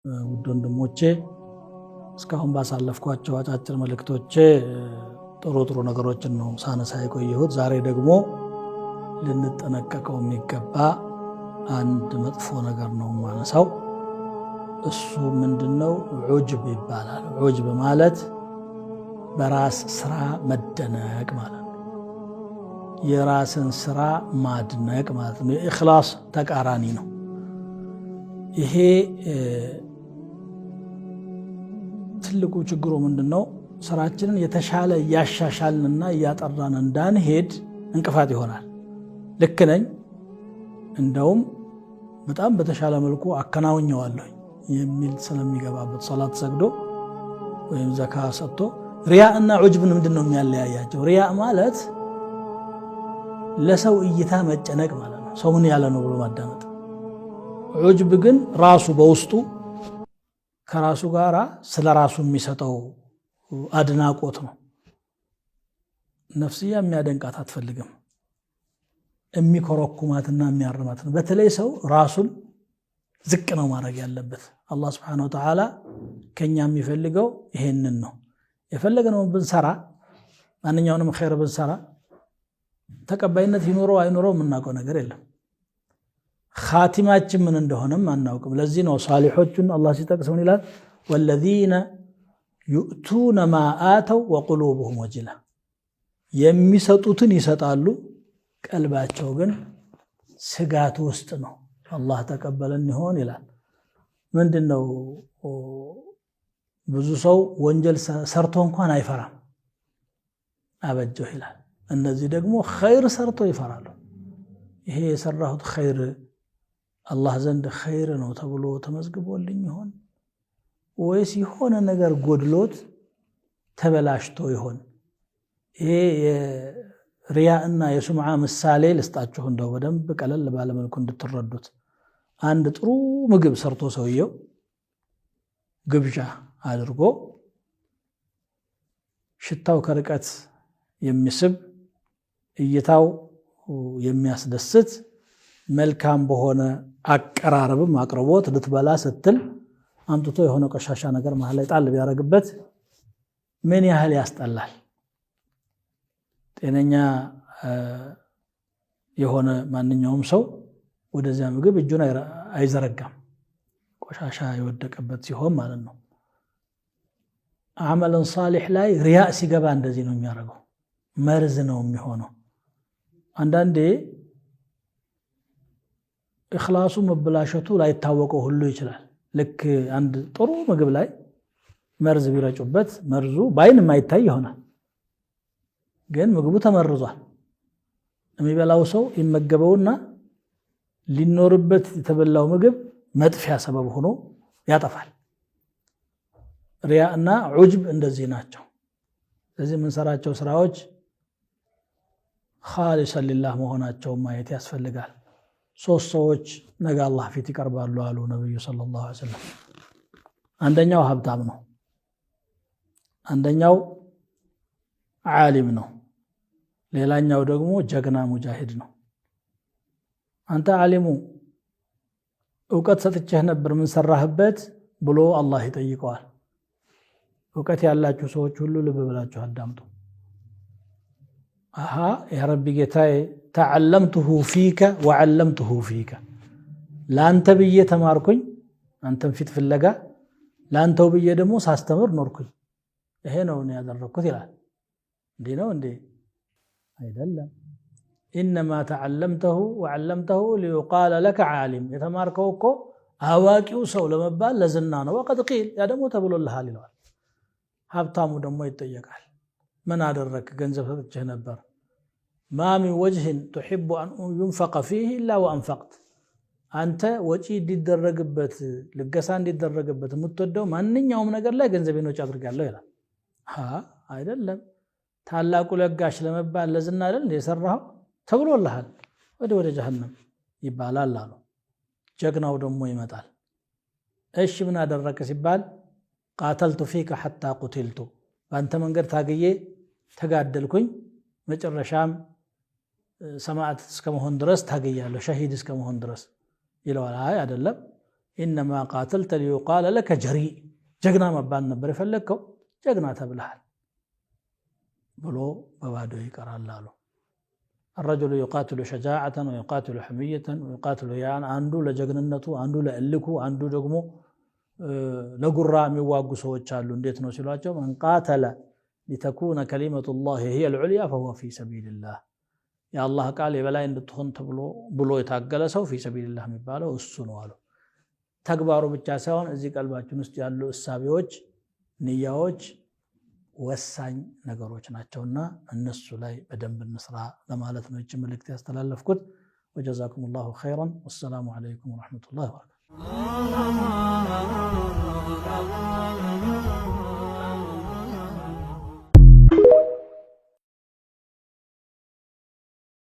ውድ ወንድሞቼ፣ እስካሁን ባሳለፍኳቸው አጫጭር መልእክቶቼ ጥሩ ጥሩ ነገሮችን ነው ሳነሳ የቆየሁት። ዛሬ ደግሞ ልንጠነቀቀው የሚገባ አንድ መጥፎ ነገር ነው የማነሳው። እሱ ምንድነው? ዑጅብ ይባላል። ዑጅብ ማለት በራስ ስራ መደነቅ ማለት ነው። የራስን ስራ ማድነቅ ማለት ነው። የኢኽላስ ተቃራኒ ነው። ይሄ ትልቁ ችግሩ ምንድነው? ስራችንን የተሻለ እያሻሻልንና እያጠራን እንዳንሄድ እንቅፋት ይሆናል። ልክ ነኝ፣ እንደውም በጣም በተሻለ መልኩ አከናውኘዋለሁ የሚል ስለሚገባበት ሶላት ሰግዶ ወይም ዘካ ሰጥቶ። ሪያ እና ዑጅብን ምንድነው የሚያለያያቸው? ሪያ ማለት ለሰው እይታ መጨነቅ ማለት ነው። ሰው ምን ያለ ነው ብሎ ማዳመጥ። ዑጅብ ግን ራሱ በውስጡ ከራሱ ጋር ስለ ራሱ የሚሰጠው አድናቆት ነው። ነፍስያ የሚያደንቃት አትፈልግም። የሚኮረኩማትና የሚያርማት ነው። በተለይ ሰው ራሱን ዝቅ ነው ማድረግ ያለበት። አላህ ሱብሓነሁ ወተዓላ ከኛ የሚፈልገው ይሄንን ነው። የፈለግነውን ብንሰራ፣ ማንኛውንም ኸይር ብንሰራ ተቀባይነት ይኖረው አይኖረው የምናውቀው ነገር የለም። ኻቲማችን ምን እንደሆነም አናውቅም። ለዚህ ነው ሳሊሖቹን አላህ ሲጠቅስ ምን ይላል? ወለዚነ ዩእቱነ ማ አተው ወቁሉብሁም ወጅላ። የሚሰጡትን ይሰጣሉ፣ ቀልባቸው ግን ስጋት ውስጥ ነው። አላህ ተቀበለን ይሆን ይላል። ምንድነው? ብዙ ሰው ወንጀል ሰርቶ እንኳን አይፈራም፣ አበጀው ይላል። እነዚህ ደግሞ ኸይር ሰርቶ ይፈራሉ። ይሄ የሰራሁት ኸይር አላህ ዘንድ ኸይር ነው ተብሎ ተመዝግቦልኝ ይሆን ወይስ የሆነ ነገር ጎድሎት ተበላሽቶ ይሆን? ይሄ የሪያ እና የሱምዓ ምሳሌ ልስጣችሁ እንደው በደንብ ቀለል ባለመልኩ እንድትረዱት። አንድ ጥሩ ምግብ ሰርቶ ሰውየው ግብዣ አድርጎ ሽታው ከርቀት የሚስብ፣ እይታው የሚያስደስት፣ መልካም በሆነ አቀራረብም አቅርቦት ልትበላ ስትል አምጥቶ የሆነ ቆሻሻ ነገር መሃል ላይ ጣል ቢያደርግበት ምን ያህል ያስጠላል። ጤነኛ የሆነ ማንኛውም ሰው ወደዚያ ምግብ እጁን አይዘረጋም፣ ቆሻሻ የወደቀበት ሲሆን ማለት ነው። አመልን ሳሊሕ ላይ ሪያ ሲገባ እንደዚህ ነው የሚያደርገው፣ መርዝ ነው የሚሆነው። አንዳንዴ ኢኽላሱ መበላሸቱ ላይታወቀው ሁሉ ይችላል። ልክ አንድ ጥሩ ምግብ ላይ መርዝ ቢረጩበት መርዙ በአይን የማይታይ ይሆናል፣ ግን ምግቡ ተመርዟል። የሚበላው ሰው ይመገበውና ሊኖርበት የተበላው ምግብ መጥፊያ ሰበብ ሆኖ ያጠፋል። ሪያ እና ዑጅብ እንደዚህ ናቸው። ስለዚህ የምንሰራቸው ስራዎች ኻሊሰን ሊላህ መሆናቸውን ማየት ያስፈልጋል። ሶስት ሰዎች ነገ አላህ ፊት ይቀርባሉ አሉ ነብዩ ሰለላሁ ዐለይሂ ወሰለም። አንደኛው ሀብታም ነው፣ አንደኛው ዓሊም ነው፣ ሌላኛው ደግሞ ጀግና ሙጃሂድ ነው። አንተ ዓሊሙ፣ እውቀት ሰጥቼህ ነበር፣ ምን ሰራህበት ብሎ አላህ ይጠይቀዋል። እውቀት ያላችሁ ሰዎች ሁሉ ልብ ብላችሁ አዳምጡ። አሃ ያ ረቢ ጌታዬ፣ ተዓለምቱሁ ፊከ ወዓለምቱሁ ፊከ፣ ለአንተ ብዬ ተማርኩኝ አንተም ፊት ፍለጋ፣ ለአንተው ብዬ ደግሞ ሳስተምር ኖርኩኝ፣ ይሄ ነው እኔ ያደረግኩት ይላል። እንዲህ ነው እንዴ? አይደለም። ኢነማ ተዓለምተሁ ወዓለምተሁ ሊዩቃለ ለከ ዓሊም፣ የተማርከው እኮ አዋቂው ሰው ለመባል ለዝና ነው። ወቀድ ቂል፣ ያ ደግሞ ተብሎልሃል ይለዋል። ሀብታሙ ደግሞ ይጠየቃል። ምን አደረክ? ገንዘብ ሰጥቼህ ነበር። ማ ሚን ወጅህን ቱሒቡ አን ዩንፈቀ ፊህ ኢላ ወአንፈቅት፣ አንተ ወጪ እንዲደረግበት፣ ልገሳ እንዲደረግበት የምትወደው ማንኛውም ነገር ላይ ገንዘቤን ወጪ አድርጋለሁ ይላል። አይደለም፣ ታላቁ ለጋሽ ለመባል ለዝና አይደል የሰራኸው? ተብሎልሃል፣ ወደ ጀሀነም ይባላል አሉ። ጀግናው ደግሞ ይመጣል። እሺ ምን አደረክ ሲባል ቃተልቱ ፊከ ሐታ ቁቲልቱ፣ በአንተ መንገድ ታግዬ ተጋደልኩኝ፣ መጨረሻም ሰማዕት እስከመሆን ድረስ ታግያለሁ፣ ሸሂድ እስከመሆን ድረስ ይለዋል። አይ አይደለም፣ إنما قاتلت ليقال لك جريء፣ ጀግና መባል ነበር የፈለግከው፣ ጀግና ተብለሃል ብሎ በባዶ ይቀራል አሉ። الرجل يقاتل شجاعة ويقاتل حمية ويقاتل ያን አንዱ ለጀግንነቱ፣ አንዱ ለእልኩ፣ አንዱ ደግሞ ለጉራ የሚዋጉ ሰዎች አሉ። እንዴት ነው ሲሏቸው من قاتل لتكون كلمة الله هي العليا فهو في سبيل الله፣ የአላህ ቃል የበላይ እንድትሆን ተብሎ ብሎ የታገለ ሰው في سبيل الله የሚባለው እሱ ነው አሉ። ተግባሩ ብቻ ሳይሆን እዚህ ቀልባችን ውስጥ ያሉ እሳቤዎች፣ ንያዎች ወሳኝ ነገሮች ናቸውና እነሱ ላይ በደንብ እንስራ ለማለት ነው ይህች መልእክት ያስተላለፍኩት። ወጀዛኩም ላሁ ኸይረን። ወሰላሙ ዓለይኩም ወረሕመቱላሂ ወበረካቱ።